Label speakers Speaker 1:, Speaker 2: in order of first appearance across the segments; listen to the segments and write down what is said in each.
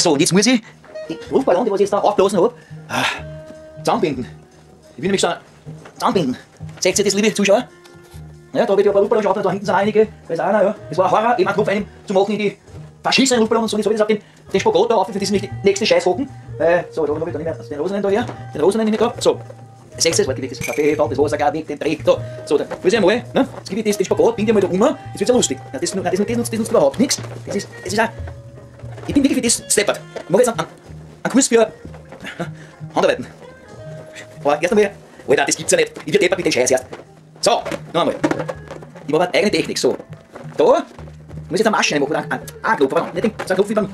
Speaker 1: So, und jetzt muss ich die Luftballon, die was ich jetzt da aufblasen habe, zusammenbinden. Ich will nämlich so zusammenbinden. Seht ihr das, liebe Zuschauer? Ja, da habe ich ja ein paar Luftballons schon, da hinten sind einige, da ist einer, ja. Das war ein Horror, eben einen Knopf einem zu machen in die verschissenen Luftballons und so. Und jetzt habe ich das auf den Spagat da auf, für diesen nicht nächsten Scheißhocken. So, da habe ich da nicht mehr den Rosenen da her, den Rosenen nicht da. So. Seht ihr das? Warte, das Kaffee, das Wasser, gar nicht, den Dreck. Da. So, da muss ich einmal, ne? Jetzt gebe ich das, den Spagat, binde ich mal da um. Jetzt wird's ja lustig. Nein, das nutzt überhaupt nichts. Das ist auch. Ich bin wirklich für das steppert. Ich mache jetzt einen Kurs für Handarbeiten. Aber erst einmal, Alter, das gibt's ja nicht. Ich werde deppert mit dem Scheiß erst. So, noch einmal. Ich mache eine eigene Technik. So, da muss ich jetzt eine Masche reinmachen, oder einen Knopf, aber nicht den, so einen Knopf wie beim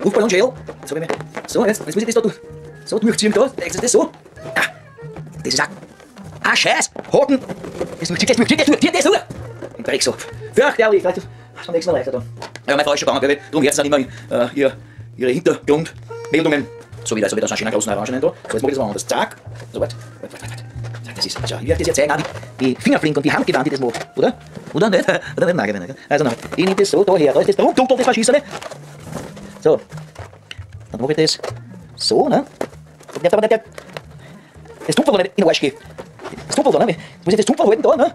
Speaker 1: Luftballon-Schädel. Jetzt hab ich mir, so, jetzt muss ich das da durch, so durchziehen da. Jetzt ist das so. Ah, das ist auch. Ah, Scheiß! Haken! Das durchzieht, das durchzieht, das durchzieht, das durch! Im Dreck so. Fürchterlich! Vielleicht ist es beim nächsten Mal leichter da. Ja, meine Frau ist schon gegangen, glaube ich. Darum hört sie dann immer ihre Hintergrundmeldungen. So wieder so einen schönen großen Orangenen da. So, jetzt mach ich das mal anders. Zack. So, warte. Warte, warte, warte. Das ist, schau, ich werde das ja zeigen, auch die Fingerflink und die Handgewandt, die das macht. Oder? Oder nicht? Oder nicht? Nein, nicht. Also, nein. Ich nehme das so da her. Da ist das drum, das Verschissene. So. Dann mache ich das so, ne? Das Tupferl nicht in den Arsch gehen. Das Tupferl da, ne? Jetzt muss ich das Tupferl halten da, ne?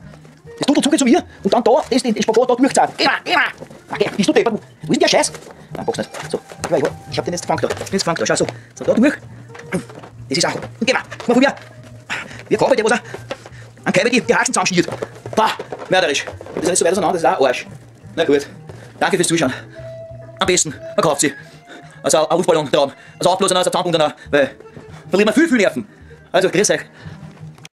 Speaker 1: Das Tunnel zugeht zu mir und dann da, das, den Spagat da durchziehen. Geh mal, geh mal! Okay, bist du deppert? Wo ist denn der Scheiß? Nein, pack's nicht. So, ich hab den jetzt gefangen da. Ich bin jetzt gefangen da. Schau, so. So, da durch. Das ist auch. Und geh mal. Komm mal von mir. Wie ein Kabel, der was an Kabel die Haxen zusammenschnürt. Bah, mörderisch. Das ist nicht so weit auseinander, das ist auch Arsch. Na gut. Danke fürs Zuschauen. Am besten, man kauft sie. Also ein Luftballon-Traum. Also aufblasen, also Zusammenbundener, weil verliert man viel, viel Nerven. Also, grüß euch.